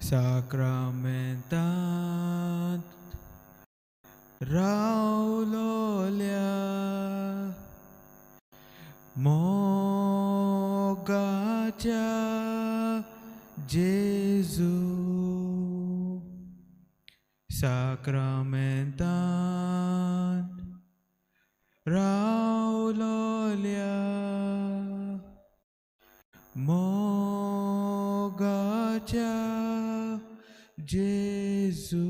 साक्रामेंतांत रावलोल्या मोगाच्या जेजू साक्रामेंतांत रावलोल्या मोगाच्या जेजू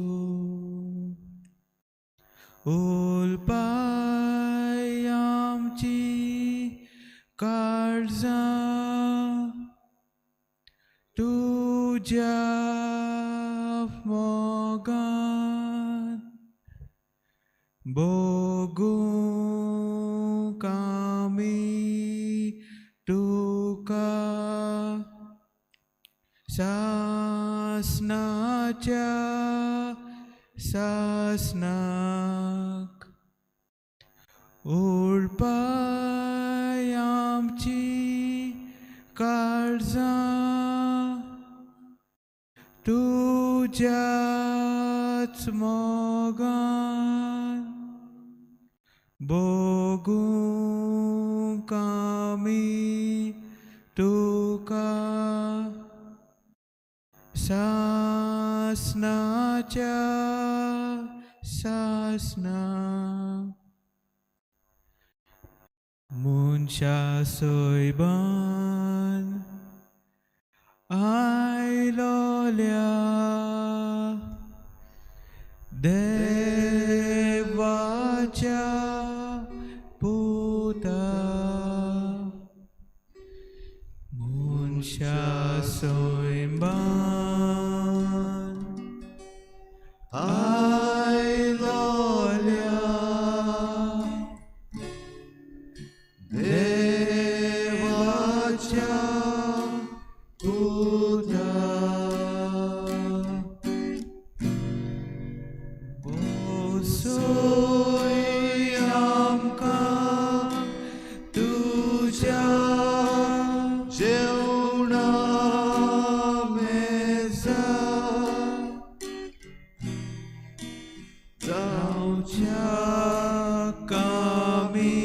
उलपाय आमची काळजां तुज्या मोगान भोगूंक आमी तुका सासनाच्या सासनाक उडपाय आमची काळजां तुज्याच मोगान भोगूंक आमी तुका सासनाच्या सासना मनशा सोयबान आयलोल्या देवाच्या पुता मनशा सोयबान आयलोल्या देवाच्या पुता भोसोय आमकां तुज्या जेवणा मेजा जावच्या कामी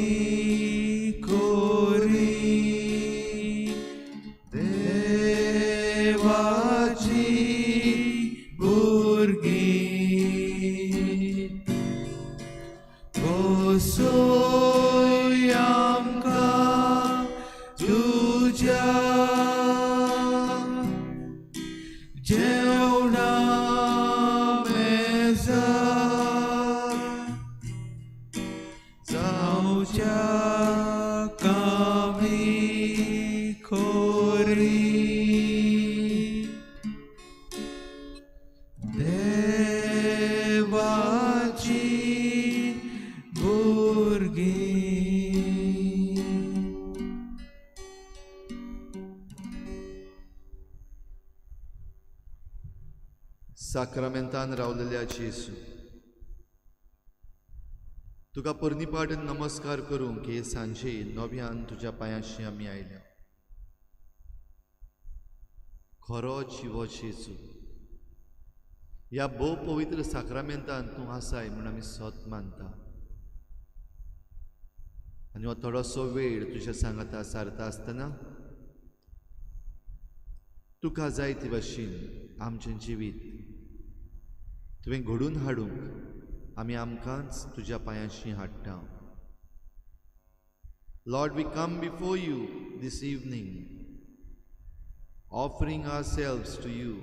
कोरी देवाची भुरगीं भोसोय आमकां तुज्या जेवणा मेजा जावच्या कामी खोरी देवाची भुरगीं. साक्रामेंतान रावलेल्या जेजू, तुका परनीपाट नमस्कार करूंक हे सांजे नव्यान तुज्या पांयाशी आमी आयल्या. खरो जिवो जेजू, ह्या भोव पवित्र साक्रामेंतान तूं आसाय म्हूण आमी सत मानता आनी हो थोडोसो वेळ तुज्या सांगाता सारता आसतना तुका जाय ते भाशेन आमचें जिवीत तुवें घडून हाडूंक आमी आमकांच तुज्या पांयांशी हाडटा. Lord, we come before you this evening, offering ourselves to you,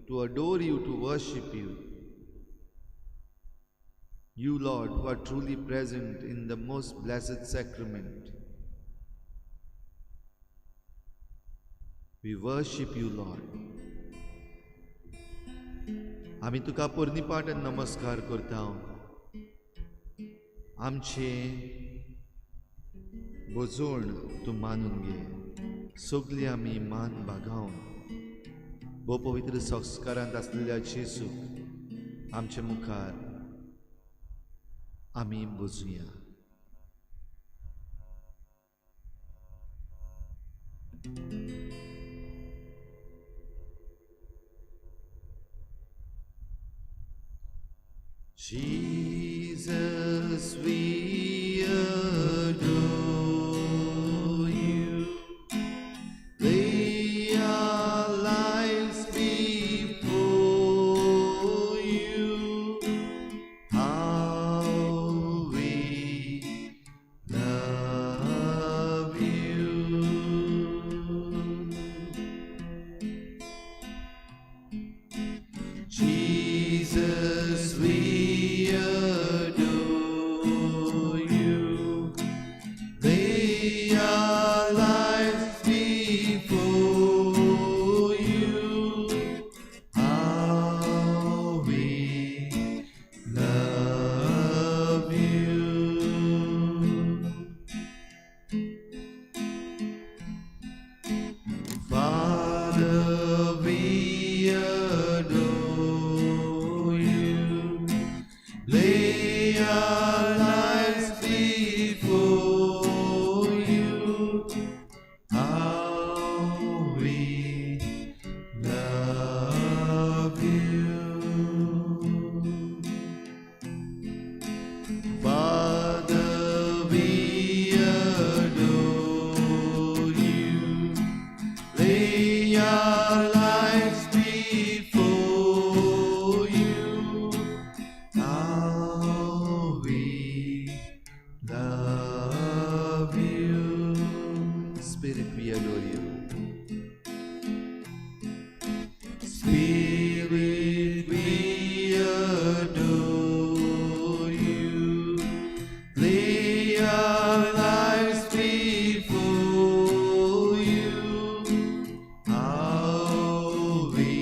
to adore you, to worship you. You, Lord, who are truly present in the most blessed sacrament. We worship you, Lord. आमी तुका परनीपाट नमस्कार करता. आमचे भोजवण तूं मानून घे. सगळी आमी मान बागावन भोव पवित्र संस्कारांत आसलेल्या जेजूक आमचे मुखार आमी बजुया. Jesus, we adore you. Lay our lives before you. How we love you. Jesus, we adore you. Lay our lives before you. How we love you. Father, we adore you. Lay our lives before you. How we love you. Father, we adore you. Lay our lives before you. How we love you. Spirit, we adore you. Spirit, we adore you. Lay our lives before you. How we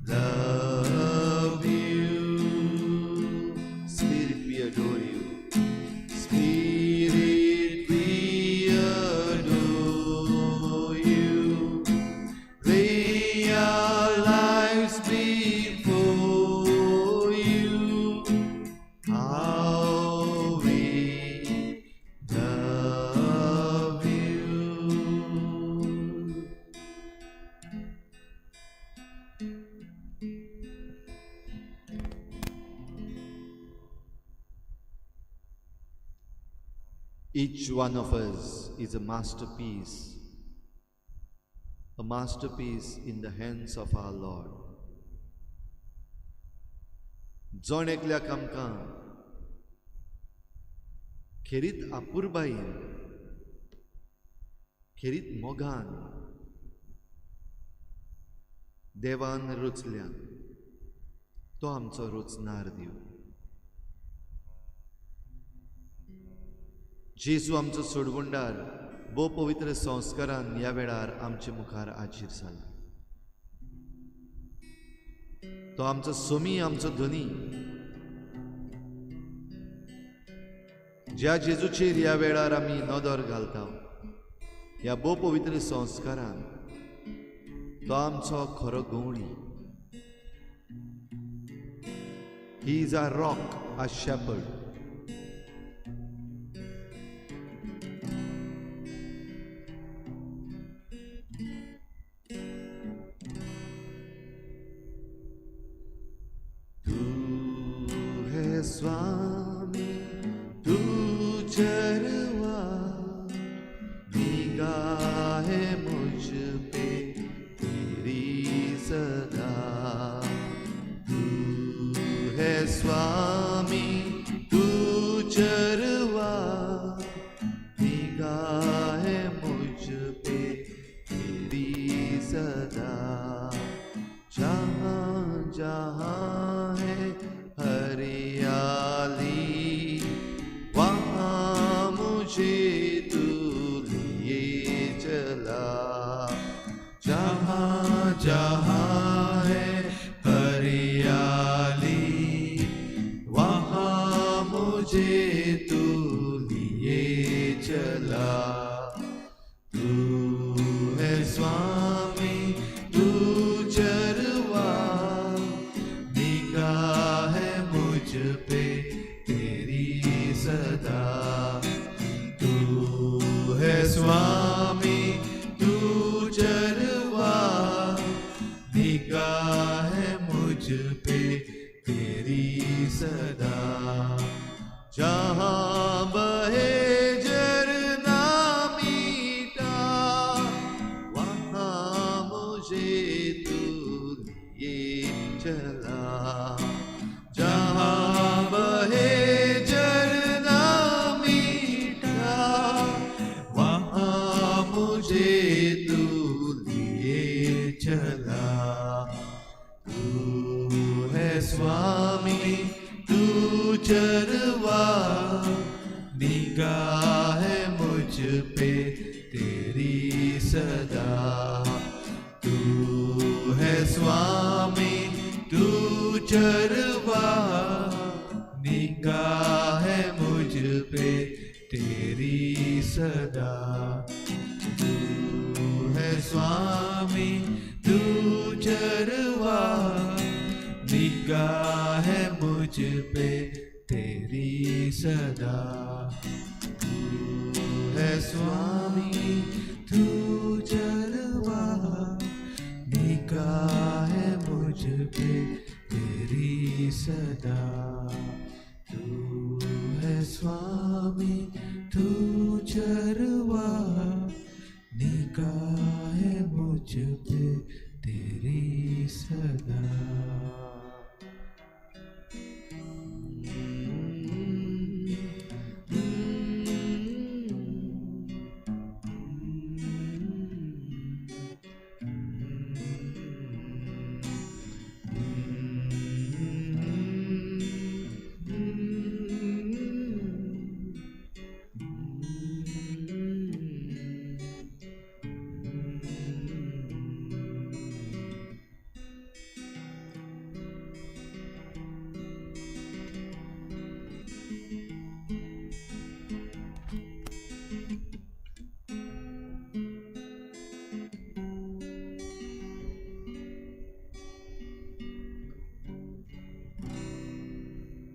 love you. Spirit, we adore you. Spirit, we adore you. Lay our lives before you. How we love you. Each one of us is a masterpiece in the hands of our Lord. जण एकल्याक आमकां खेरीत अपुरबायेन, खेरीत मोगान देवान रचल्यान. तो आमचो रचणार देव. जेजू आमचो सोडवणदार भोव पवित्र संस्कारान ह्या वेळार आमचे मुखार हाजीर जाला. तो आमचो सोमी, आमचो धनी. ज्या जेजूचेर ह्या वेळार आमी नदर घालता ह्या भोव पवित्र संस्कारान, तो आमचो खरो गवळी. He is our rock, our shepherd. तू है स्वामी, तू चरवा, निगाह मुझ पे तेरी सदा. तू है स्वामी, तू चरवा, निगाह मुझ पे तेरी सदा. जहाँ जहाँ है हरियाली, वहाँ मुझे तू लिए चला. जहाँ जहाँ है हरियाली, वहाँ मुझे तू लिए चला. तू है स्वामी, तू चरवा, निगाह मुझ पे तेरी सदा. तू है स्वामी, तू चरवा, निगाह मुझ पे तेरी से तू लिए चला। तू है स्वामी तू चरवा, निगाह है मुझ पे तेरी सदा। तू है स्वामी तू चरवा, निगाह है मुझ पे तेरी सदा। तू है स्वामी तू चरवा, निगाह है मुझ पे तेरी सदा। तू है स्वामी तू चरवा, निगाह है मुझ पे तेरी सदा। तू है स्वामी तू चरवा, निगाह है मुझ पे तेरी सदा।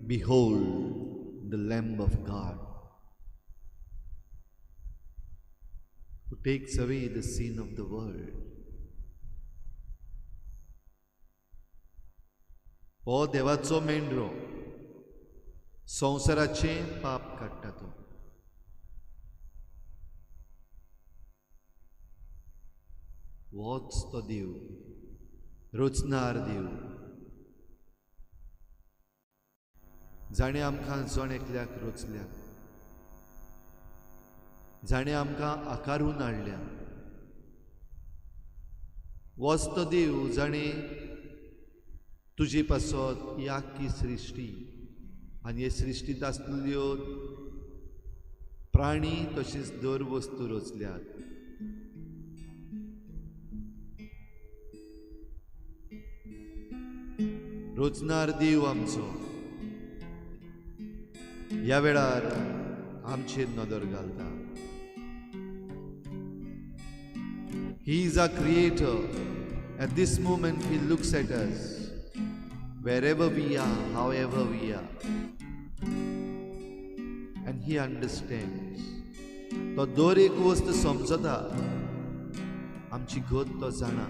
Behold the Lamb of God who takes away the sin of the world. हो देवाचो मेंढरो संवसाराचें पाप काडटा तो. होच तो देव, रचणार देव, जाणें आमकां जण एकल्याक रचल्या, जाणें आमकां आकारून हाडल्या. होच तो देव जाणें तुजे पासत ही आख्खी सृश्टी आनी हे सृश्टींत आसलेल्यो प्राणी तशेंच दर वस्तू रचल्यात. रचणार देव आमचो ह्या वेळार आमचेर नदर घालता. He is our creator. At this moment he looks at us, wherever we are, however we are, and he understands. तो दर एक वस्त समजता, आमची गत तो जाणा.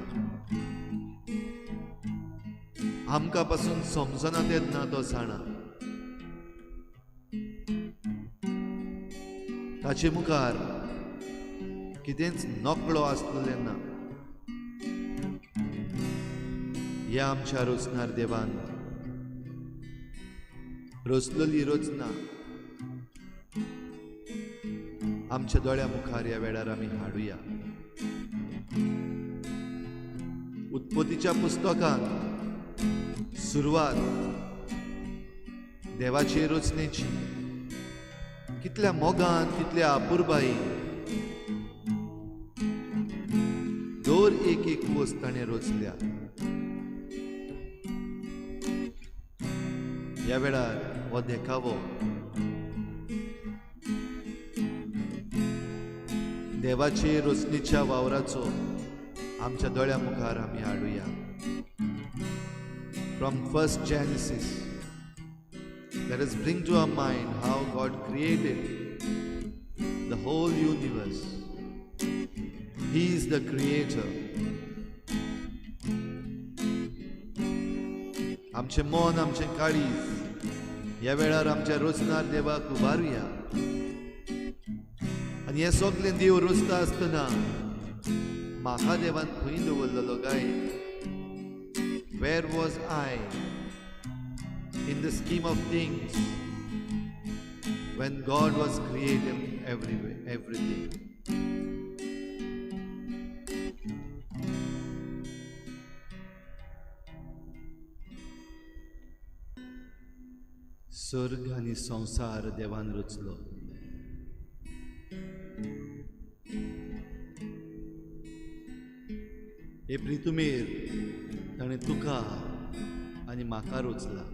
आमकां पासून समजना तेन्ना तो जाणा. ताचे मुखार कितेंच नकळो आसलें ना. ह्या आमच्या रचणार देवान रचलेली रचना आमच्या दोळ्या मुखार ह्या वेळार आमी हाडुया. उत्पत्तीच्या पुस्तकांत सुरवात देवाचे रचनेची कितल्या मोगान, कितल्या अपुरबायेन दर एक एक वस्त ताणें रचल्या. ह्या वेळार हो देखावो देवाचे रचनेच्या वावराचो आमच्या दोळ्या मुखार आमी हाडुया. From first Genesis, let us bring to our mind how God created the whole universe. He is the creator. आमचें मन, आमचें काळीज ह्या वेळार आमच्या रचणार देवाक उबारुया. आनी हें सगळें देव रचता आसतना म्हाका देवान खंय दवरलेलो काय? Where was I in the scheme of things when God was creating everything? स्वर्ग आनी संवसार देवान रचलो. हे प्रितुमेर ताणें तुका आनी म्हाका रचला.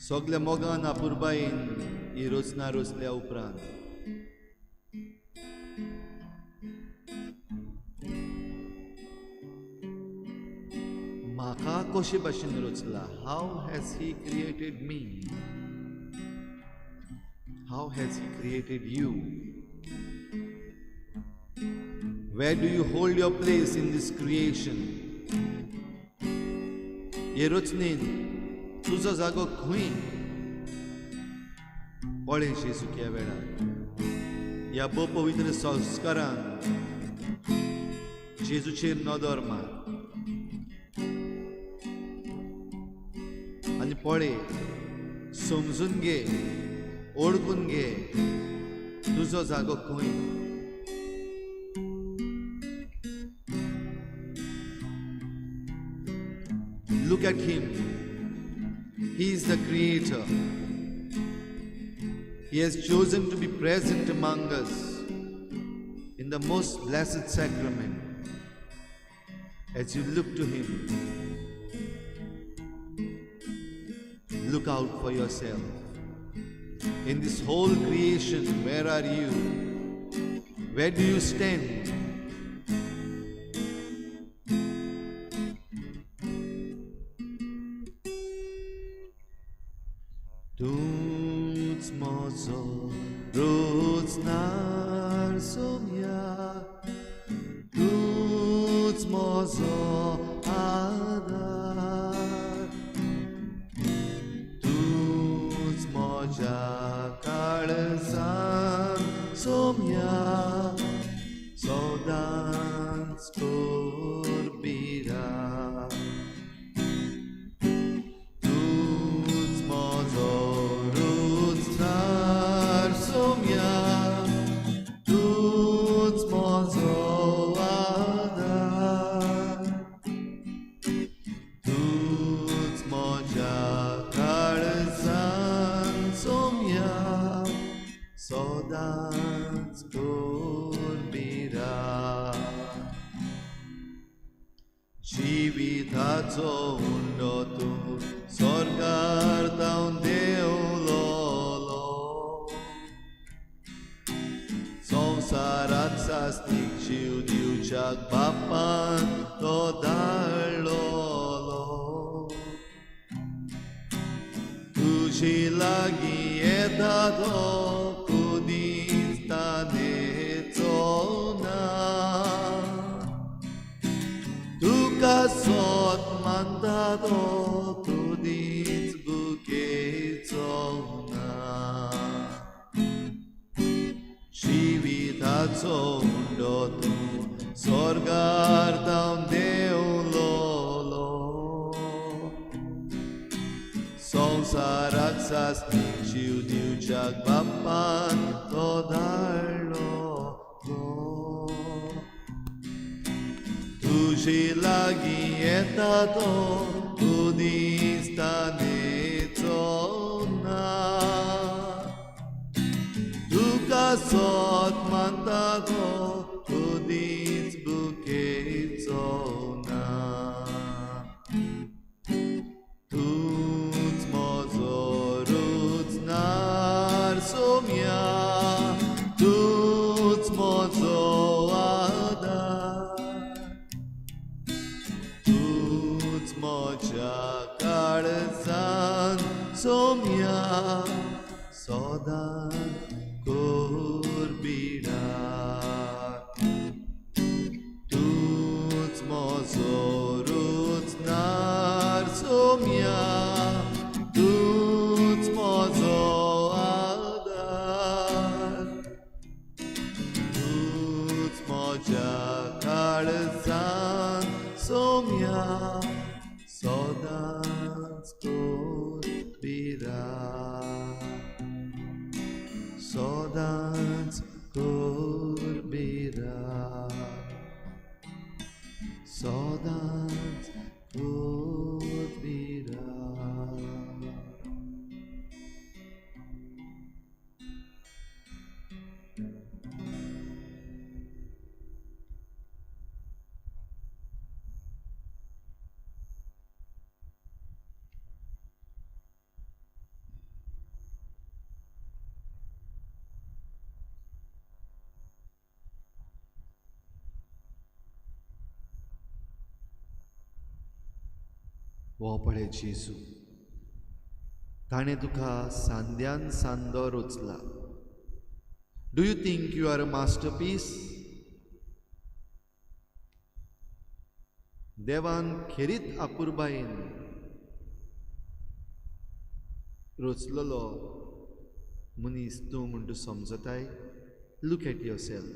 सगल्या मोगान आपुरबायेन ही रचना रचल्या उपरांत म्हाका कशे भाशेन रचला? How has he created me? How has he created you? Where do you hold your place in this creation? हे रचनेन तुजो जागो खंय? पळय जेजूक ह्या वेळार ह्या भोव पवित्र संस्कारान जेजूचेर नदर मार आनी पळय, समजून घे, ओळखून घे तुजो जागो खंय. Look at him. He is the creator. He has chosen to be present among us in the most blessed sacrament. As you look to him, look out for yourself. In this whole creation, where are you? Where do you stand? तूंच म्हजो रोजनार सोम्या, तूंच म्हजो आदार, तूंच म्हज्या काळजान सोम्या, सदांच कर बिरार. तूंच म्हजो रोजनार सोम्या, तूंच म्हजो आदार, तूंच म्हज्या काळजान सोम्या, सदांच कर बिरार. जिविताचो उंडो तूं स्वर्गार तावन देंवलोलो, संवसाराक सास्तीक जीव दिवच्याक बापान तो धाडलोलो. तुजे लागीं येता तो कुदींच तानेचो ना, तुका सोत मानता तो कुदींच बुकेचो ना. जिविताचो उंडो तूं स्वर्गार तावन देंवलोलो, संवसाराक सास्तीक जीव दिवच्याक बापान तो धाडलोलो. तुजे लागीं येता तो कुदींच तानेचो ना, तुका सोत मानता तो कुदींच बुकेचो ना. तूंच म्हजो रोजनार सोम्या, तूंच म्हजो आदार, तूंच म्हज्या काळजान सोम्या, सदांच कर बिरार. तूंच म्हजो रोजनार सोम्या, तूंच म्हजो आदार, तूंच म्हज्या काळजान सोम्या, सदांच कर बिरार, सदांच कर बिरार, सदांच कर हो पळय जेजू, ताणें तुका सांद्यान सांदो रचला. Do you think you are a masterpiece? देवान खेरीत अपुरबायेन रचलेलो मनीस तूं म्हूण तूं समजताय? Look at yourself.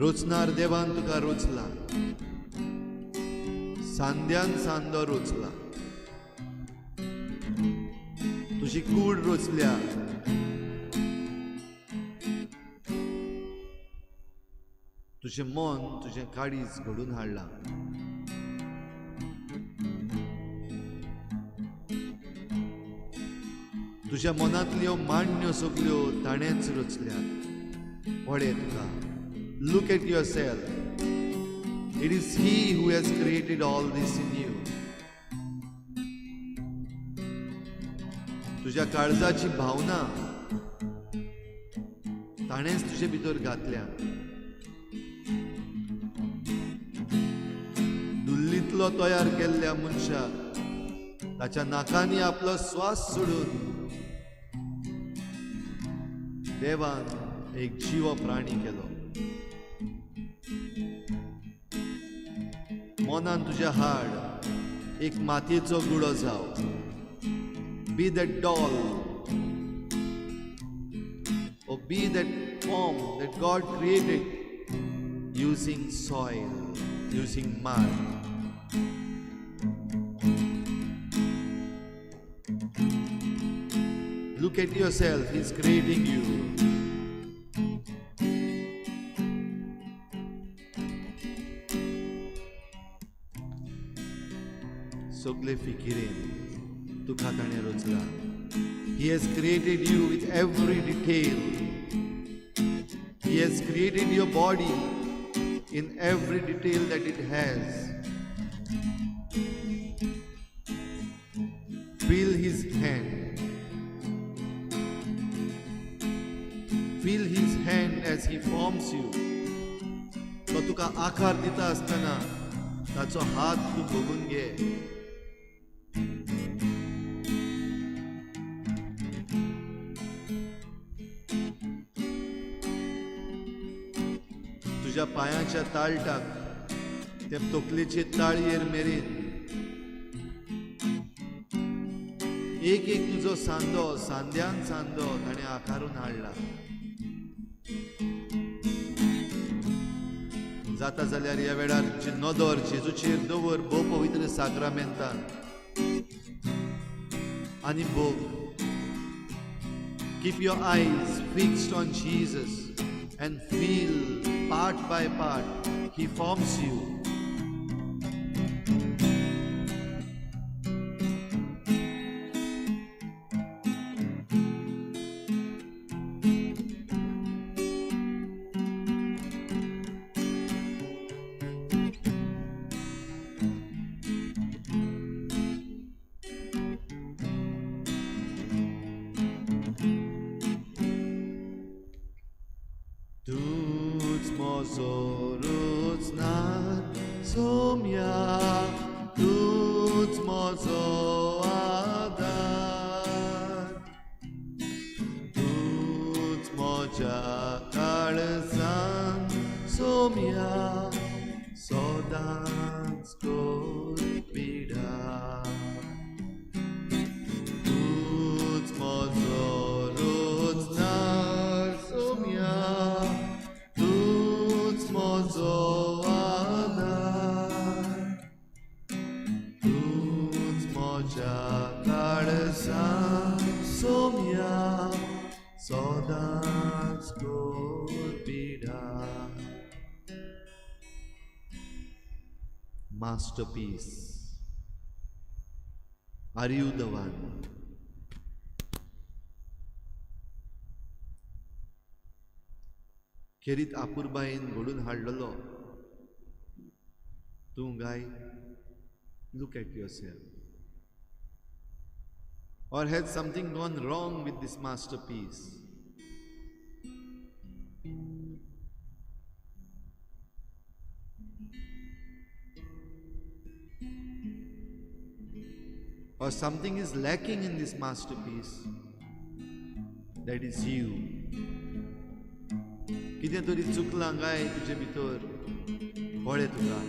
रोचणार देवान तुका रोचला, सांद्यान सांदो रोचला, तुजी कूड रोचल्या, तुजें मन तुजें काळीज घडून हाडलां. तुज्या मनांतल्यो मांडण्यो सगल्यो ताणेंच रचल्यात. पळय तुका. Look at yourself. It is He who has created all this in you. तुझ्या काळजाची भावना ताणेंच तुजे भितर घातल्या. दुल्लींतलो तयार केल्ल्या मनशाक ताच्या नाकांनी आपलो श्वास सोडून देवान एक जिवो प्राणी केलो. मनान तुज्या हाड एक मातयेचो गुडो जाव. Be that doll or be that form that God created using soil, using mud. Look at yourself, He's creating you. सगळे फिकिरेन तुका ताणें रचला. He has created you with every detail. He has created your body in every detail that it has. Feel His hand. Feel His hand as He forms you. तो तुका आकार दिता आसतना ताचो हात तूं भोगून घे. तुज्या पांयाच्या ताळटाक ते तकलेचे ताळयेर मेरेन एक एक तुजो सांदो सांद्यान सांदो ताणें आकारून हाडला. जाता जाल्यार ह्या वेळार तुजी नदर जेजूचेर दवर भोव पवित्र साक्रामेंतान आनी भोग. Keep your eyes fixed on Jesus and feel part by part He forms you. Masterpiece. Are you the one? खेरीत आपुरबायेन घडून हाडलेलो तूं गाय. Look at yourself. Or has something gone wrong with this masterpiece? Or something is lacking in this masterpiece, that is you. कितें तरी चुकलां काय तुजे भितर, पळय तुका,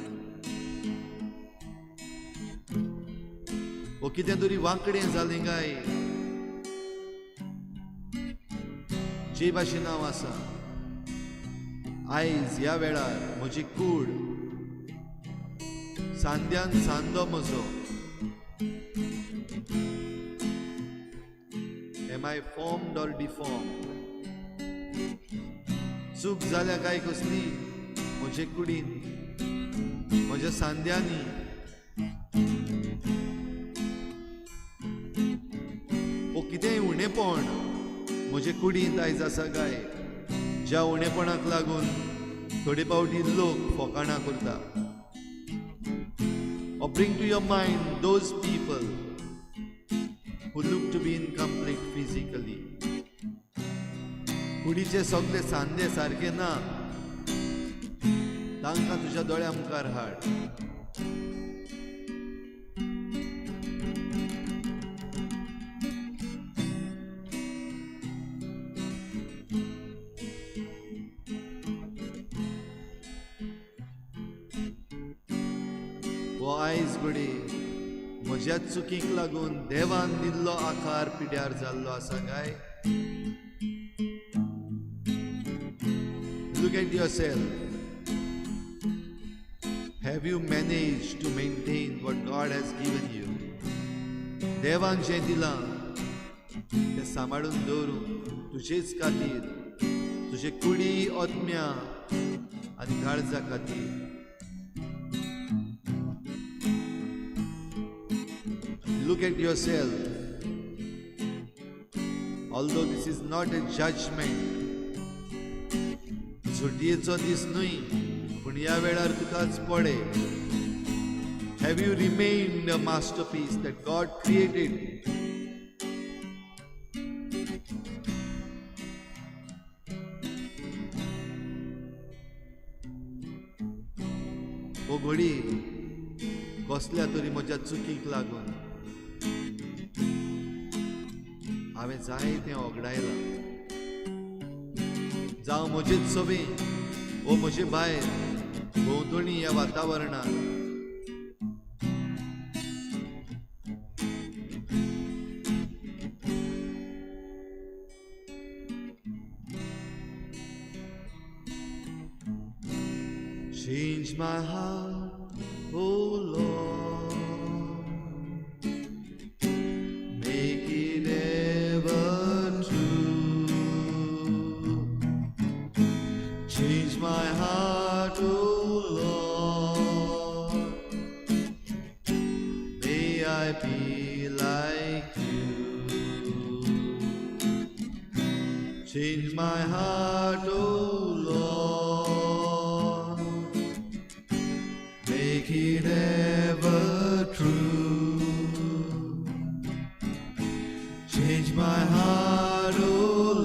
वो कितें तरी वांकडें जालें काय, जे भाशेन हांव आसा आयज ह्या वेळार, म्हजी कूड सांद्यान सांदो म्हजो. Am I formed or deformed? चूक जाल्या काय कसली म्हजे कुडीन, म्हज्या सांद्यांनी? वो कितेंय उणेपण म्हजे कुडींत आयज आसा काय, ज्या उणेपणाक लागून थोडे फावटी लोक फोकाणां करता? Or bring to your mind those people who look to be incomplete physically. कुडीचे सगळे सांदे सारके ना, तांकां तुज्या दोळ्या मुखार हाड. हो आयज घडये म्हज्या चुकीक लागून देवान दिल्लो आकार पिड्यार जाल्लो आसा काय? Look at yourself. Have you managed to maintain what God has given you? देवान जें दिलां तें सांबाळून दवरूंक तुजेच खातीर, तुजे कुडी, आत्म्या आनी काळजा खातीर. Look at yourself. Although this is not a judgment, सुटयेचो दीस न्हय, पूण ह्या वेळार तुकाच पडे. Have you remained a masterpiece that God created? ओ घडी कसल्या तरी म्हज्या चुकीक लागून हांवें जायतें ओगडायलां, जावं म्हजेच सवे वो म्हजे भायर भोंवतणी ह्या वातावरणांत. Change my heart, O Lord, make it ever true. Change my heart, O Lord, may I be like you. Change my heart, O Lord, make it ever true. Change my heart, O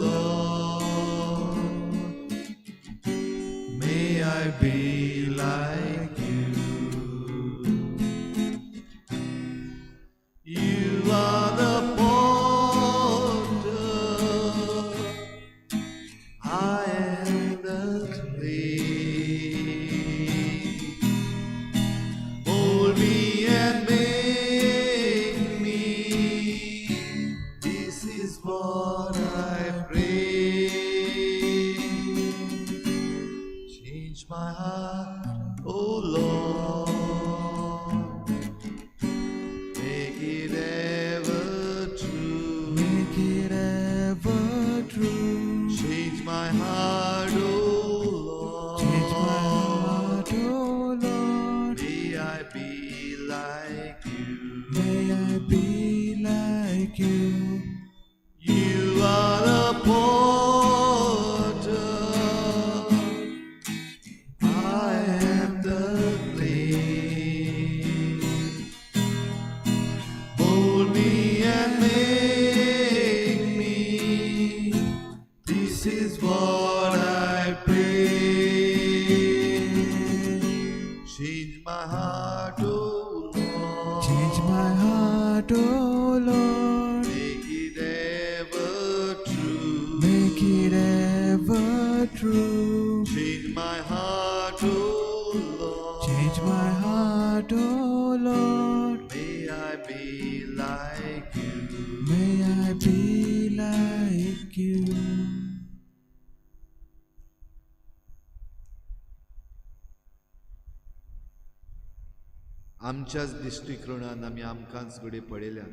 Lord, may I be like you. You are the potter, I am the clay. Mold me and make me, this is what I pray. Change my heart, O Lord, make it ever true. Make it ever true. Change my heart, O Lord. Change my heart, O Lord. May I be like you. May I be like you. You are the potter, I am the clay. Mold me and make Change my heart, O Lord. Change my heart, O Lord. Make it ever true. Make it ever true. Change my heart, O Lord. Change my heart, O Lord. May I be like you. May I be like you. आमच्याच दिश्टीकोणान आमी आमकांच घडये पळयल्या,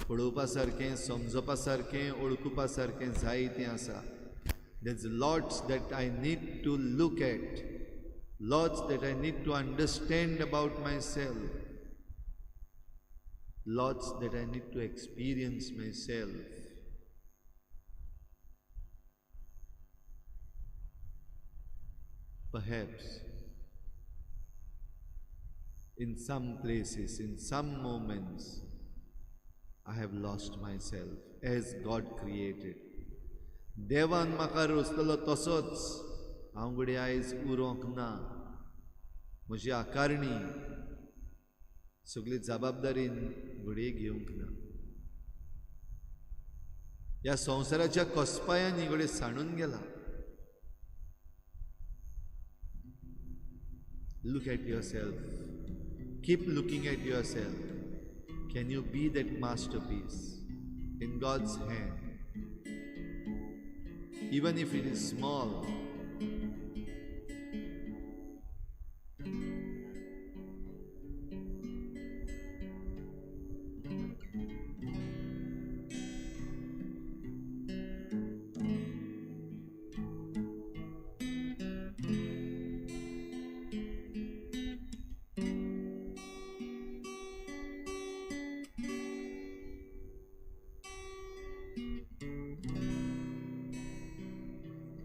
पळोवपा सारकें, समजपा सारकें, वळखुपा सारकें जायतें आसा. There's lots that I need to look at, lots that I need to understand about myself, lots that I need to experience myself. Perhaps in some places, in some moments, I have lost myself as God created. देवान म्हाका रचतलो तसोच हांव घडये आयज उरोंक ना. म्हजी आकारणी सगळी जबाबदारीन घडये घेवंक ना. ह्या संवसाराच्या कसपायांनी घडये सांडून गेला. Look at yourself. Keep looking at yourself. Can you be that masterpiece in God's hand? Even if it is small.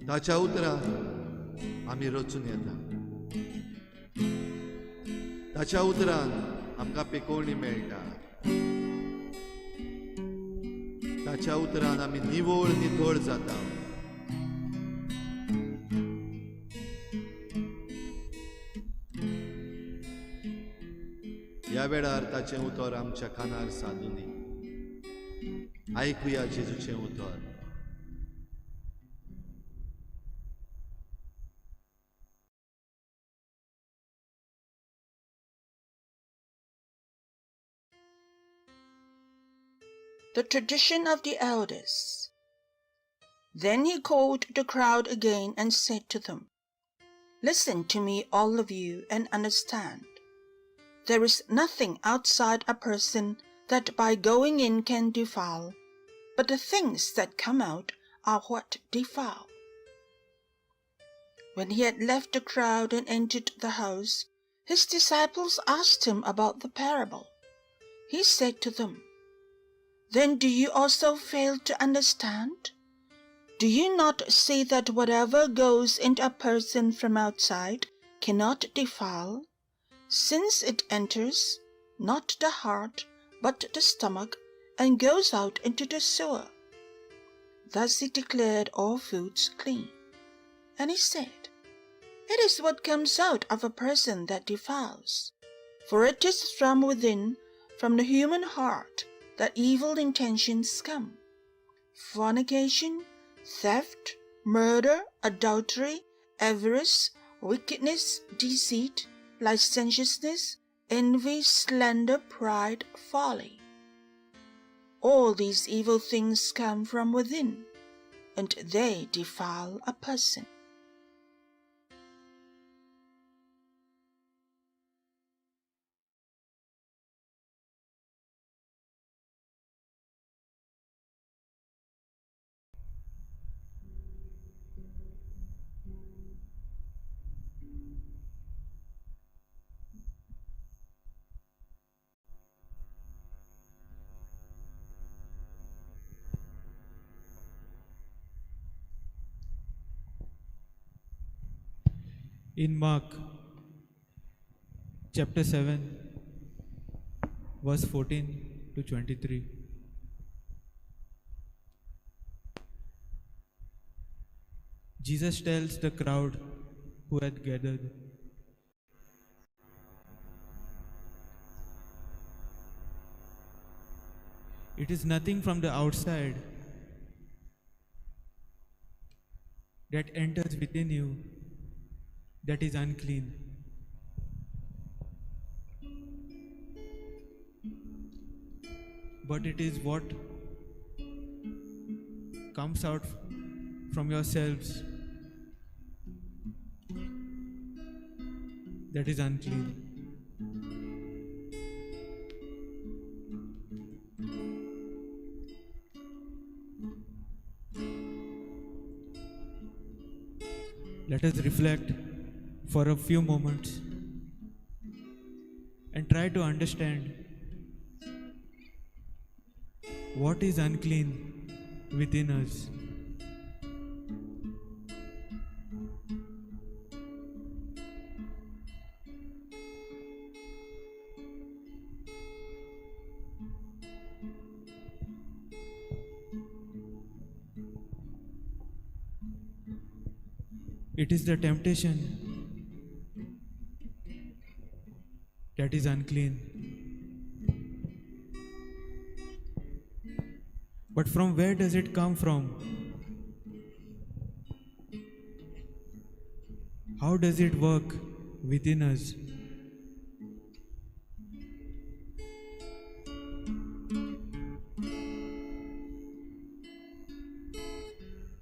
ताच्या उतरान आमी रचून येता. ताच्या उतरान आमकां पेकोवणी मेळटा. ताच्या उतरान आमी निवळ नितळ जाता. ह्या वेळार ताचें उतर आमच्या कानार सादुनी. आयकुया जेजूचें उतर. The tradition of the elders. Then he called the crowd again and said to them, Listen to me, all of you, and understand. There is nothing outside a person that by going in can defile, but the things that come out are what defile. When he had left the crowd and entered the house, his disciples asked him about the parable. He said to them, Then do you also fail to understand? Do you not see that whatever goes into a person from outside cannot defile, since it enters not the heart but the stomach and goes out into the sewer? Thus he declared all foods clean. And he said, It is what comes out of a person that defiles, for it is from within, from the human heart, that evil intentions come: fornication, theft, murder, adultery, avarice, wickedness, deceit, licentiousness, envy, slander, pride, folly. All these evil things come from within, and they defile a person. In Mark chapter 7, verse 14 to 23. Jesus tells the crowd who had gathered, It is nothing from the outside that enters within you that is unclean. But it is what comes out from yourselves that is unclean. Let us reflect for a few moments and try to understand what is unclean within us. It is the temptation that is unclean. But from where does it come from? How does it work within us?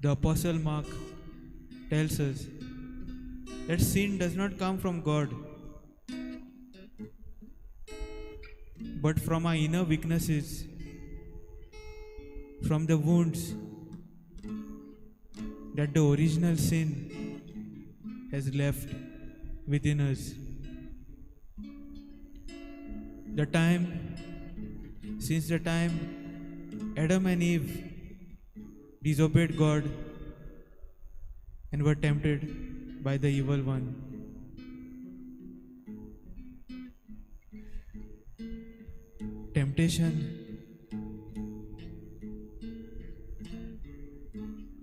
The Apostle Mark tells us that sin does not come from God, but from our inner weaknesses, from the wounds that the original sin has left within us. Since the time Adam and Eve disobeyed God and were tempted by the evil one. Temptation,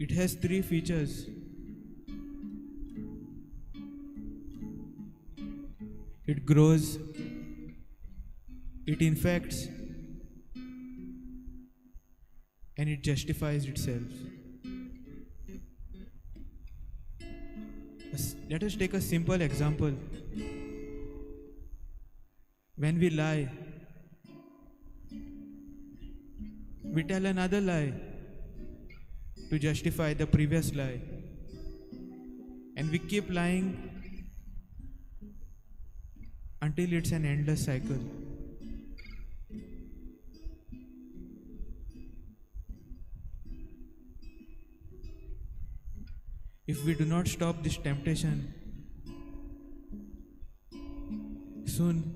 it has three features. It grows, it infects, and it justifies itself. Let us take a simple example. When we lie, we tell another lie to justify the previous lie. And we keep lying until it's an endless cycle. If we do not stop this temptation, soon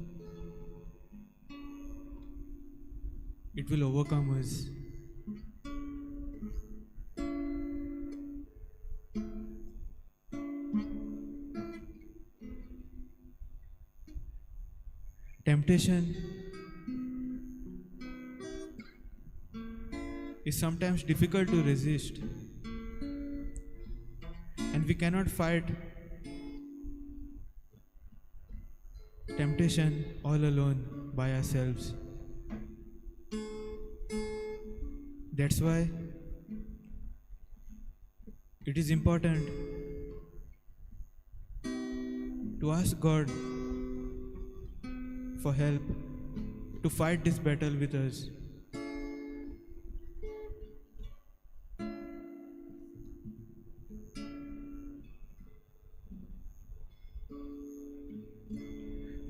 it will overcome us. Temptation is sometimes difficult to resist, and we cannot fight temptation all alone by ourselves. That's why it is important to ask God for help to fight this battle with us.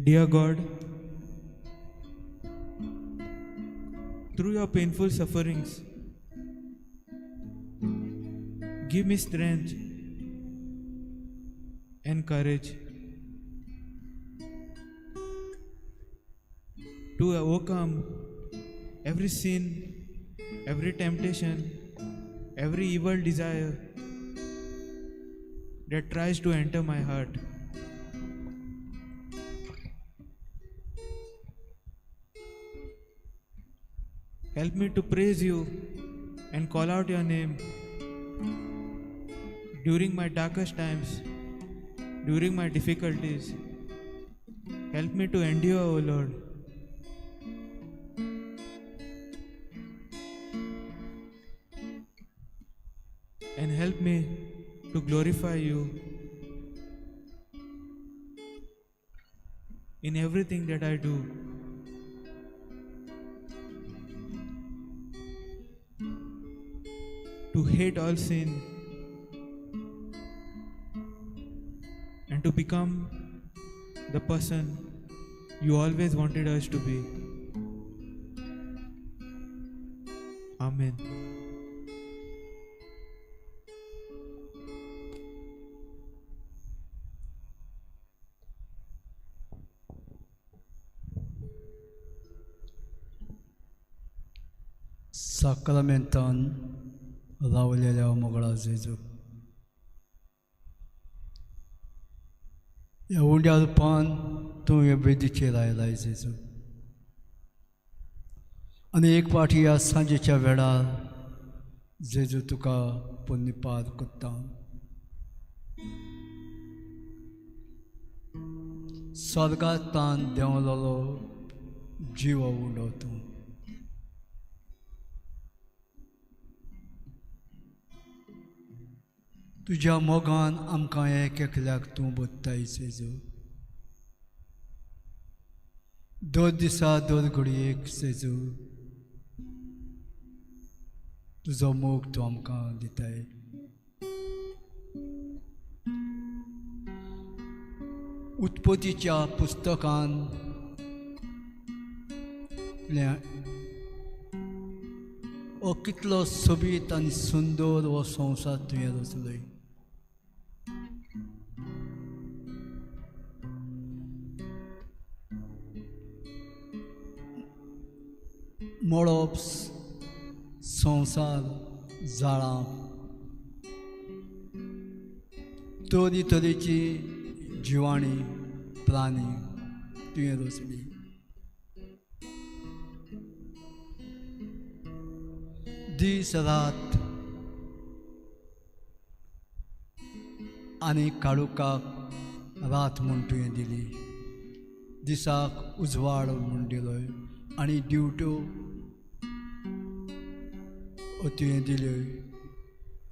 Dear God, through your painful sufferings, give me strength and courage to overcome every sin, every temptation, every evil desire that tries to enter my heart. Help me to praise you and call out your name during my darkest times, during my difficulties. Help me to endure, O Lord. And help me to glorify you in everything that I do. To hate all sin and to become the person you always wanted us to be. Amen. साक्रामेंतान रावलेल्या मोगळा जेजू, ह्या उंड्या रुपान तूं हे वेदीचेर आयलाय जेजू, आनी एक पाटी ह्या सांजेच्या वेळार जेजू तुका पुण्यपाद करता. स्वर्गांत देंवलेलो जिवो उंडो तूं. तुज्या मोगान आमकां एक एकल्याक तूं बदताय जेजू. दर दिसा दर घडयेक जेजू तुजो मोग तूं आमकां दिताय. उत्पत्तीच्या पुस्तकान हो कितलो सोबीत आनी सुंदर हो संवसार तुवें रचलोय. मळब, संवसार, झाडां, तरी तरेची जिवाणी, प्राणी तुवें रचली. दीस रात आनी काळोखाक रात म्हूण तुवें दिली, दिसाक उजवाड म्हूण दिलोय आनी ड्युट्यो तुवें दिल्यो,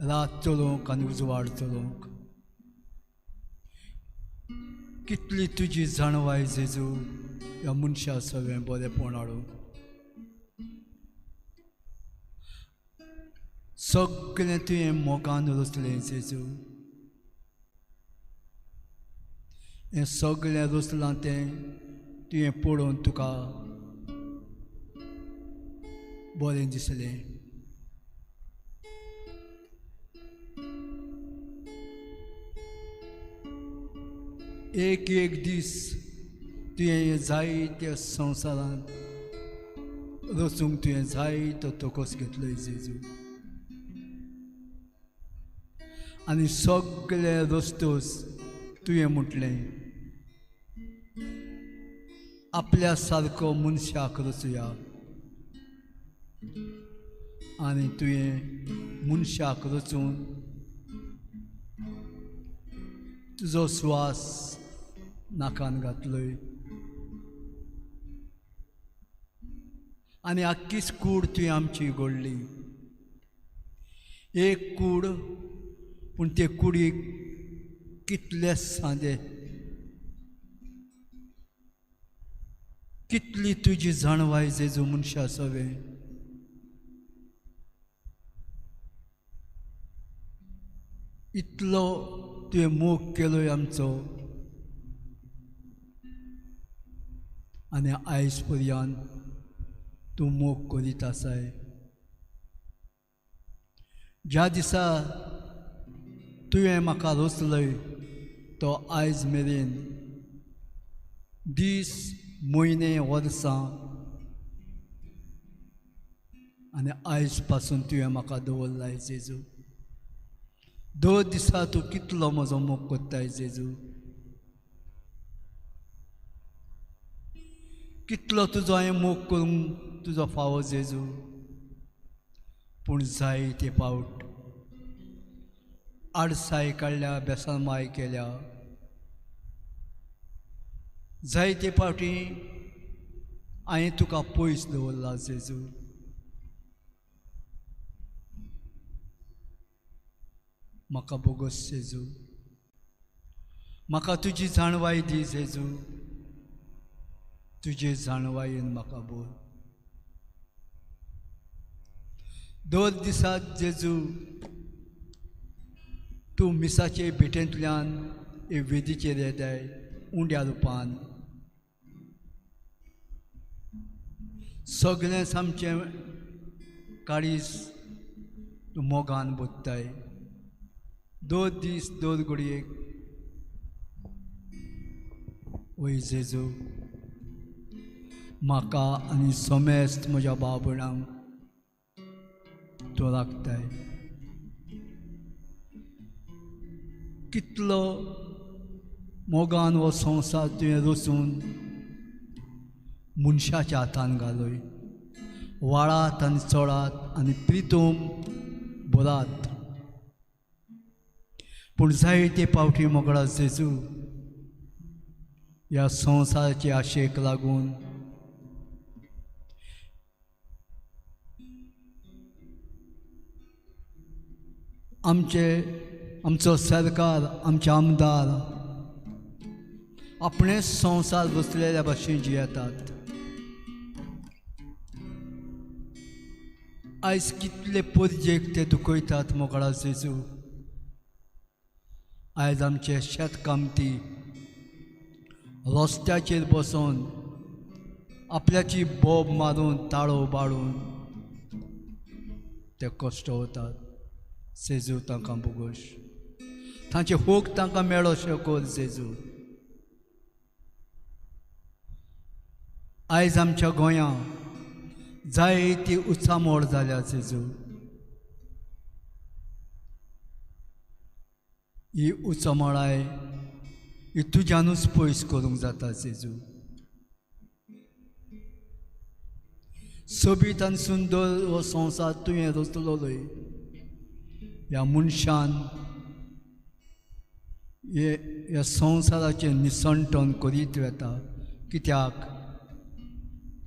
रात चलोवंक आनी उजवाड चलोवंक. कितली तुजी जाणवाय जेजू ह्या मनशा सगळें बरेंपण हाडूंक. सगळें तुवें मोगान रचलें जेजू. हें सगळें रचलां तें तुवें पळोवन तुका बरें दिसलें. एक एक दीस तुवें जायत्या संवसारांत रचूंक तुवें जायतो तोकोस घेतलो जेजू. आनी सगळे रस्तोस तुवें म्हटलें आपल्या सारको मनशाक रचुया, आनी तुवें मनशाक रचून तुजो स्वास नाकान घातलोय आनी आख्खीच कूड तुवें आमची घडली. एक कूड, पूण ते कुडीक कितले सांदे, कितली तुजी जाणवाय जेजू मनशा सवें. इतलो तुवें मोग केलोय आमचो आनी आयज पर्यंत तूं मोग करीत आसाय. ज्या दिसा तुवें म्हाका रचलय तो आयज मेरेन दीस, म्हयने, वर्सां आनी आयज पासून तुवें म्हाका दवरलाय जेजू. दर दिसा तूं कितलो म्हजो मोग करताय जेजू, कितलो तुजो हांवें मोग करूंक तुजो फावो जेजू. पूण जाय ते पावट आडसाय काडल्या, बेसनमाय केल्या, जायते फावटी हांवें तुका पयस दवरला जेजू. म्हाका बोगस जेजू, म्हाका तुजी जाणवाय दी जेजू, तुजे जाणवायेन म्हाका बोल. दर दिसा जेजू तूं मिसाचे भेटेंतल्यान हे वेदीचेर येताय उंड्या रुपान. सगळें आमचें काळीज तूं मोगान बोत्ताय. दर दीस दर घडयेक वय जेजू म्हाका आनी समेस्त म्हज्या भाव भयणांक तूं राखताय. कितलो मोगान हो संवसार तुवें रचून मनशाच्या हातान घालय. वाळात आनी चोळात आनी प्रितूम बोलात. पूण जायते पावटी मोगळा जेजू ह्या संवसाराचे आशेक लागून आमचे आमचो सरकार आमचे आमदार आपणेच संवसार बसलेल्या भाशेन जियेतात. आयज कितले परजेक ते दुखयतात मोगळा जेजू. आयज आमचे शेतकामती रस्त्याचेर बसोन आपल्याची बोब मारून ताळो बाळून ते कश्ट वतात. जेजू तांकां बोगोश, तांचे होक तांकां मेळो कर जेजू. आयज आमच्या गोंयां जायती उचामोड जाल्या जेजू. ही उचामोडाय ही तुज्यानूच पयस करूंक जाता जेजू. सोबीत आनी सुंदर हो संवसार तुवें रचलोय. ह्या मनशान ह्या संवसाराचें निसणटण करीत वता. कित्याक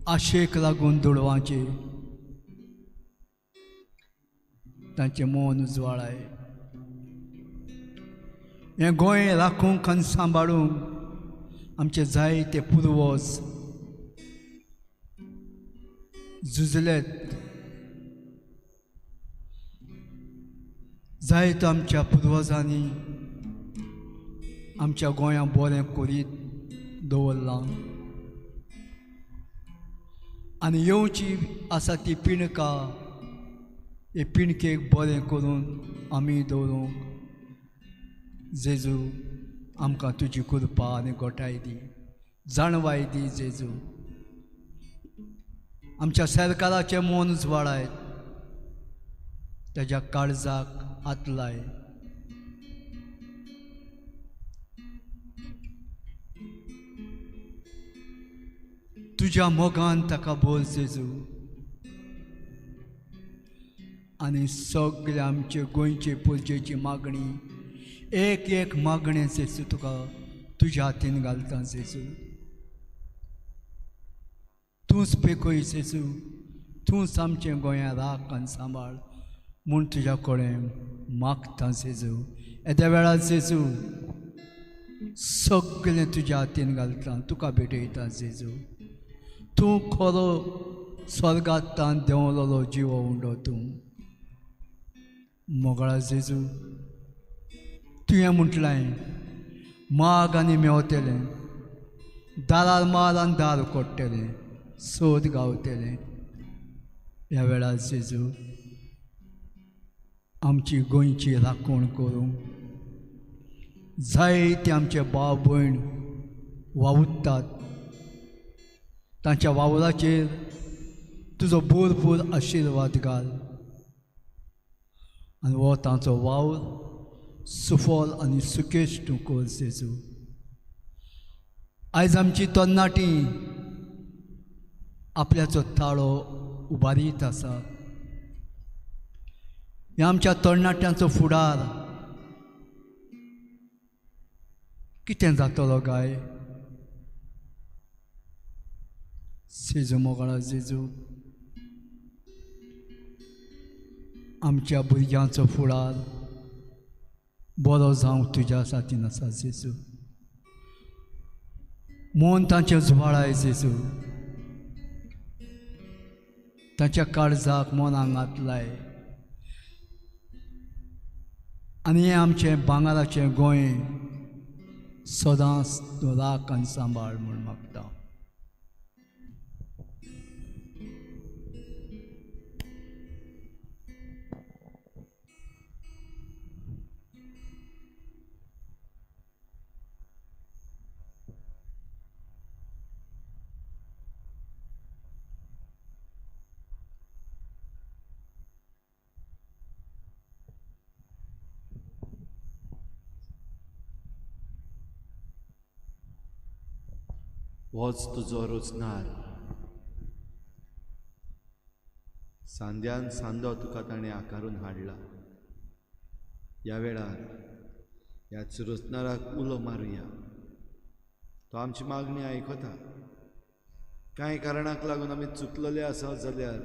आशेक लागून दुडवांचे तांचें मन उजवाळाय. हें गोंय राखूंक आनी सांबाळूंक आमचे जायते पुर्वज झुजलेत. जायते आमच्या पुर्वजांनी आमच्या गोंयांत बरें करीत दवरलां आनी येवची आसा ती पिणका हे पिणकेक बरें करून आमी दवरूंक जेजू आमकां तुजी कृपा आनी गोठाय दी, जाणवाय दी जेजू. आमच्या सरकाराचें मन उजवाडायत, ताज्या काळजाक हात लाय. तुज्या मोगान ताका बोल जेजू. आनी सगळे आमचे गोंयचे पुजेची मागणी एक एक मागणें जेजू तुका तुज्या हातीन घालता जेजू. तूंच पेखय जेजू, तूंच आमचें गोंया राख आनी सांबाळ म्हूण तुज्या कडेन मागता जेजू. येद्या वेळार जेजू सगळें तुज्या हातीन घालता, तुका भेटयता जेजू. तूं खरो स्वर्गांत देंवलोलो जिवो उंडो तूं मोगळा जेजू. तुवें म्हटलें माग आनी मेवतलें, दारार मार आनी दार कोडटलें, सोद गावतलें. ह्या वेळार जेजू आमची गोंयची राखण करूंक जायते आमचे भाव भयण वावुरतात. तांच्या वावराचेर तुजो भरपूर आशिर्वाद घाल आनी हो तांचो वावर सुफल आनी सुकेश तूं कर जेजू. आयज आमची तरणाटी आपल्याचो ताळो उबारीत आसा. ह्या आमच्या तरणाट्यांचो फुडार कितें जातलो काय जेजू मोगाळा जेजू. आमच्या भुरग्यांचो फुडार बरो जावंक तुज्या साथीन आसा जेजू. मन तांचें उजवाडाय जेजू, तांच्या काळजाक मन आंगात लाय आनी हें आमचें भांगराचें गोंय सदांच तूं राख आनी सांबाळ म्हूण मागता. होच तुजो रचणार, सांद्यान सांदो तुका ताणें आकारून हाडला. ह्या वेळार ह्याच रचणाराक उलो मारुया. तो आमची मागणी आयकता. कांय कारणाक लागून आमी चुकलेले आसा जाल्यार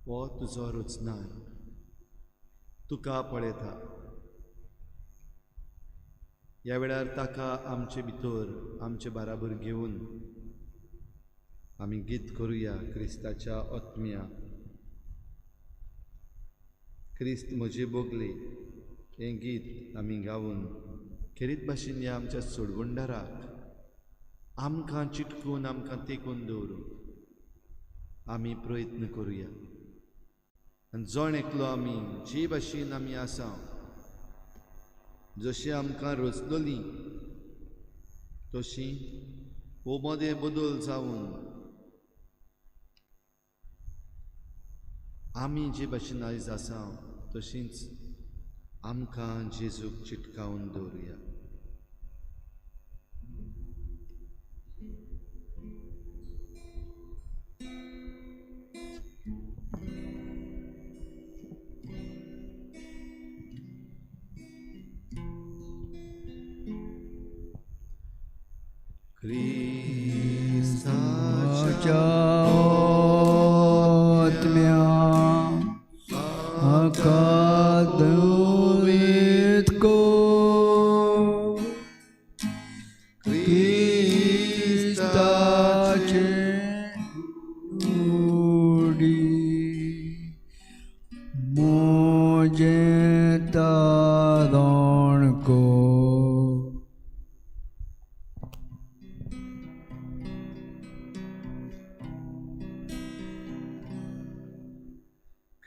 हो तुजो रचणार तुका पळयता. ह्या वेळार ताका आमचे भितर आमचे बाराबर घेवन आमी गीत करुया क्रिस्ताच्या आत्म्या. क्रिस्त म्हजे बोगले हें गीत आमी गावन खेरीत भाशेन ह्या आमच्या सोडवणदाराक आमकां चिटकून आमकां तेकून दवरूंक आमी प्रयत्न करुया. आनी जण एकलो आमी जे भाशेन आमी आसा, जशी आमकां रचलोली तशी हो मदें बदल जावन आमी जे भाशेन आयज आसा तशींच आमकां जेजूक चिटकावन दवरुया. क्रिस्ताच्या आत्म्या आकादवीत को क्रिस्ताचे उडी मोजें तारण को.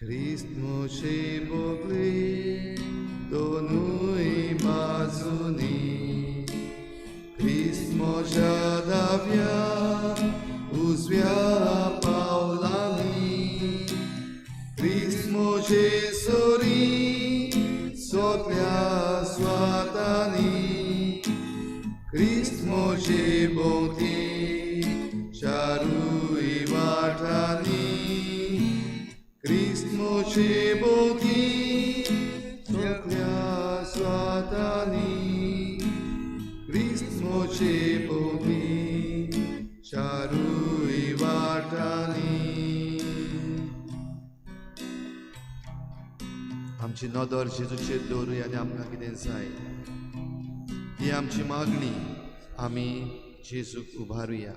क्रिस्त म्हजे बोगले दोनूय बाजूनी, क्रिस्त म्हज्या दाव्या उजव्या पावलांनी, क्रिस्त म्हजे सरी सगल्या स्वातांनी, क्रिस्त म्हजे भोंवती चारूय वाटांनी, क्रिस्त म्हजे भोंवती सगल्या स्वातांनी, क्रिस्त म्हजे भोंवती चारूय वाटांनी. आमची नदर जेजूचेर दवरुया आनी आमकां कितें जाय ती आमची मागणी आमी जेजूक उबारुया.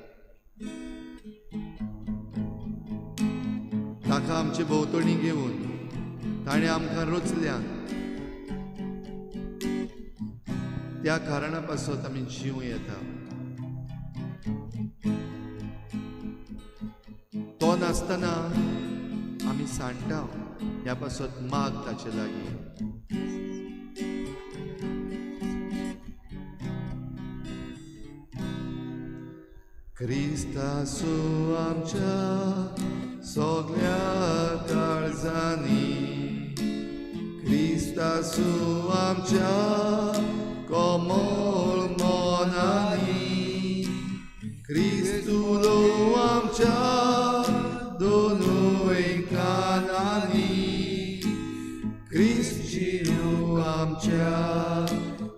ताका आमचे भोंवतणी घेवन ताणें आमकां रचल्या त्या कारणा पासत आमी जिवूं येता. तो नासतना आमी सांडटा ह्या पासत माग ताचे लागीं. क्रिस्त आसूं आमच्या सगल्या काळजांनी, क्रिस्त आसूं आमच्या कोमल मनांनी, क्रिस्त उलोवं आमच्या दोनूय कानांनी, क्रिस्त जिरूं आमच्या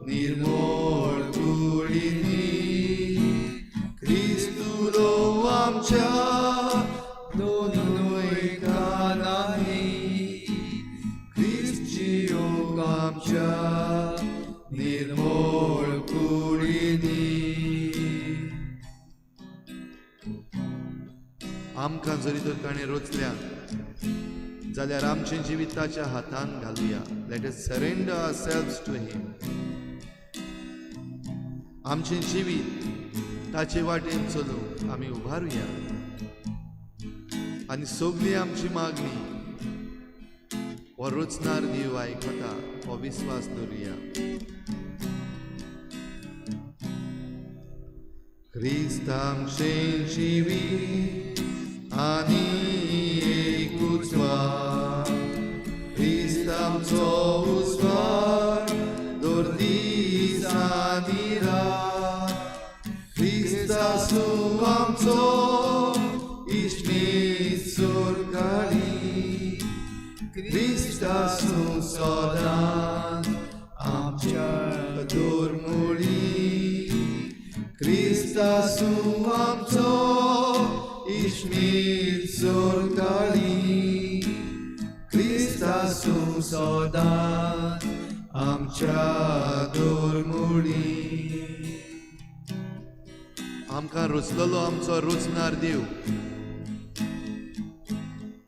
निर्मळ कुडींनी, क्रिस्त उलोवं आमच्या दोनूय कानांनी. आमच्या निर्मोळ कुडीनी. आमकां जरी तर ताणें रचल्या जाल्यार आमचें जिवीत ताच्या हातान घालुया. Let us surrender ourselves to him. आमचें जिवीत ताचे वाटेन चलूंक आमी उबारुया आनी सगळी आमची मागणी हो रचणार देव आयकता हो विस्वास दवरुया. क्रिस्त आमचें जिवीत आनी एक उजवाड, क्रिस्त आमचो उजवाड दर दीस आनी रात. क्रिस्त आसूं आमचो इश्मीत सुरगाळी, क्रिस्त आसूं सदांच आमच्या दुर्मुळी. क्रिस्त आसूं आमचो इश्मीत सुरगाळी, क्रिस्त आसूं सदांच आमच्या दुर्मुळी. आमकां रचलेलो आमचो रचणार देव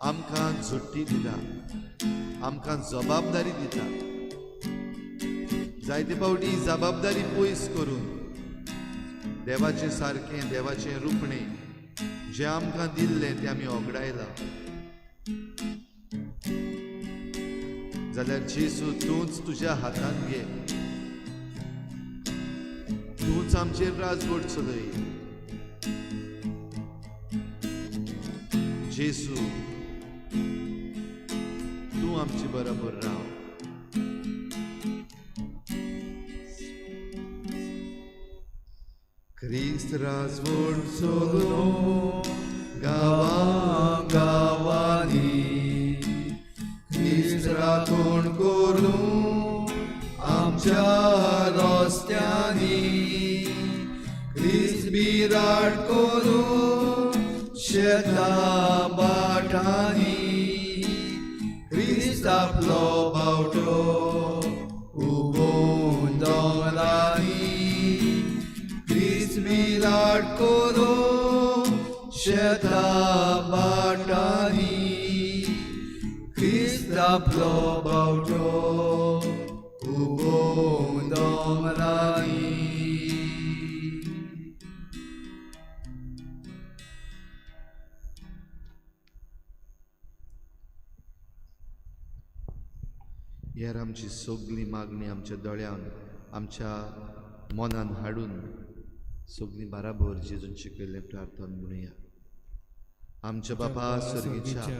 आमकां झुट्टी दिता, आमकां जबाबदारी दिता. जायते फावटी जबाबदारी पयस करून देवाचें सारकें देवाचें रुपणें जें आमकां दिल्लें तें आमी ओगडायलां. जाल्यार जेजू तूंच तुज्या हातान घे, तूंच आमचेर राजवट चलय. जेजू तूं आमचे बरोबर राव. क्रिस्त राजवट चलोवं गांवां गांवांनी, क्रिस्त राखण करूं आमच्या रस्त्यांनी, क्रिस्त बिराड करूं शेतां भाटांनी, क्रिस्त आपलो बावटो उबोवन दोंगरांनी, क्रिस्त बिराड करूं शेतां भाटांनी, क्रिस्त आपलो बावटो उबोवन दोंगरांनी. हेर आमची सगळी मागणी आमच्या दोळ्यान आमच्या मनान हाडून सगळी बराबर जेजून शिकयल्लें प्रार्थना म्हणुया. आमच्या बापा स्वर्गीच्या,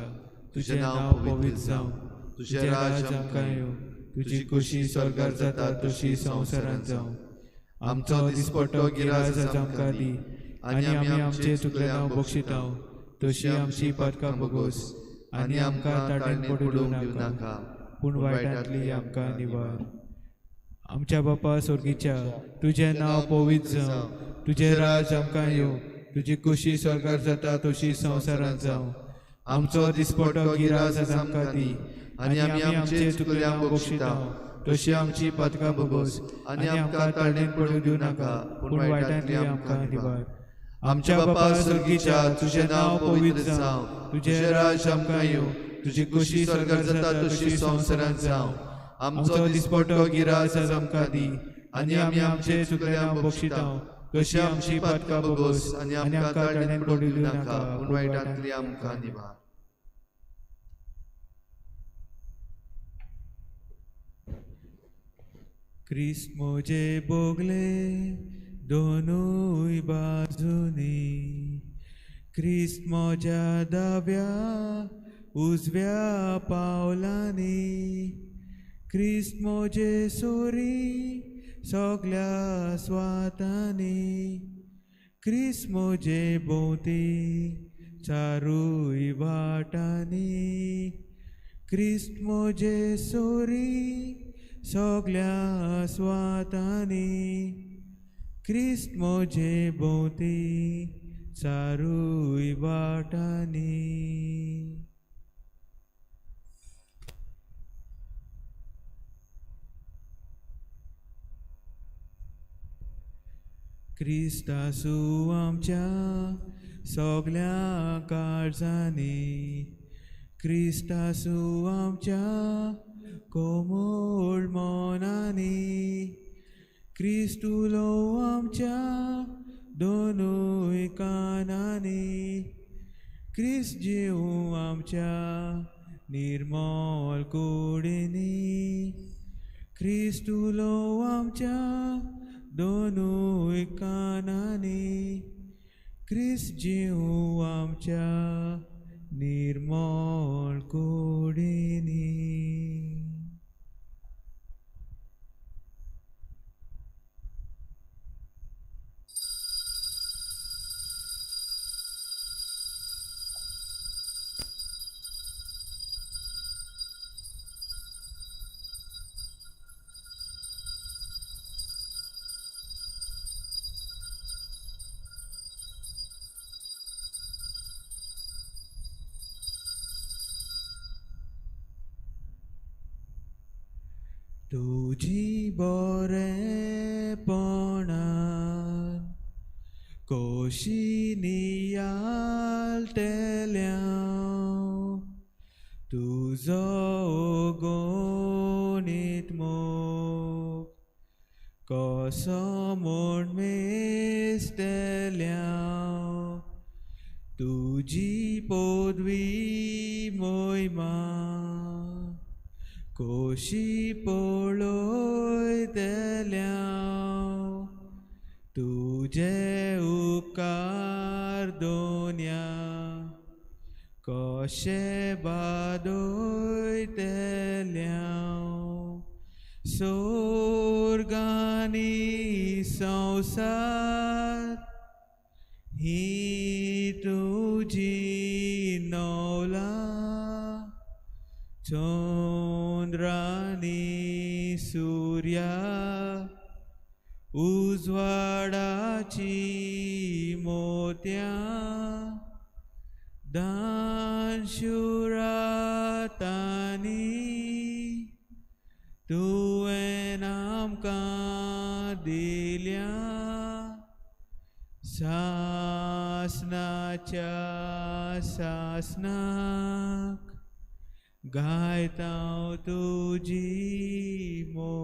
तुजें नांव पवित्र जावं, तुजें राज आमकां येवं, तुजी खुशी स्वर्गार जाता तशी संवसारांत जावं. आमचो दिसपट्टो गिरास आमकां दी आनी आमी आमचे चुकल्यां बक्षिताव तशी आमची पातकां भोगोस आनी आमकां ताणें पडूंक दिवं नाका, पूण वायटांतली आमकां निवार. आमच्या बापा स्वर्गीच्या, तुजें नांव पवित्र जावं, तुजें राज आमकां येवं, तुजी खुशी स्वर्गार जाता तशी संवसारांत जावं. आमचो दिसपट्टो गिरास आमकां दी आनी आमी आमचे चुकल्यां बक्षिताव तशी आमची पातकां भोगोस आनी आमकां ताणें पडूंक दिवं नाका, पूण वायटांतली आमकां निवार. आमच्या बापा स्वर्गीच्या, तुजें नांव पवित्र जावं, तुजें राज आमकां येवं, तुजी खुशी स्वर्गार जाता तशी संवसारांत जावं. आमचो दिसपट्टो गिरास आमकां दी आनी आमी आमचे चुकल्यां बक्षिताव तशी आमची पातकां भोगोस आनी आमकां ताणें पडूंक दिवं नाका, पूण वायटांतली आमकां निवार. क्रिस्त मोजे बोगले दोनूय बाजूनी, क्रिस्त मोज्या दाव्या उजव्या पावलांनी, क्रिस्त मोजे सोरी सगल्या स्वातांनी, क्रिस्त मोजे भोंवती चारूय वाटांनी, क्रिस्त मोजे सोरी सगल्या स्वातांनी, क्रिस्त मोजे भोंवती चारूय वाटांनी. क्रिस्तासू आमच्या सगल्या काळजांनी, क्रिस्तासू आमच्या कोमोळ मनांनी, क्रिस्त उलोवं आमच्या दोनूय कानांनी, क्रिस्त जीव आमच्या निर्मळ कुडींनी, क्रिस्त उलोवं आमच्या दोनूय कानांनी, क्रिस्त जीव आमच्या निर्मळ कुडींनी. तुजी बरेपणान कोशी नियाळटेल्या, तुजो गणीत मोग कसो म्हूण मेजतल्या, तुजी पदवी मोहिमा कोशी पळयतल्या, तुजे उपकार दोन्या कशे बादयतल्या, सोर्गानी संवसार ही तुजी नवला, चंद्रानी सूर्या उजवाडाची मोत्यां, दानशुरातानी तुवें आमकां दिल्या, सासनाच्या सासनाक गायता तुजी मोहिमा.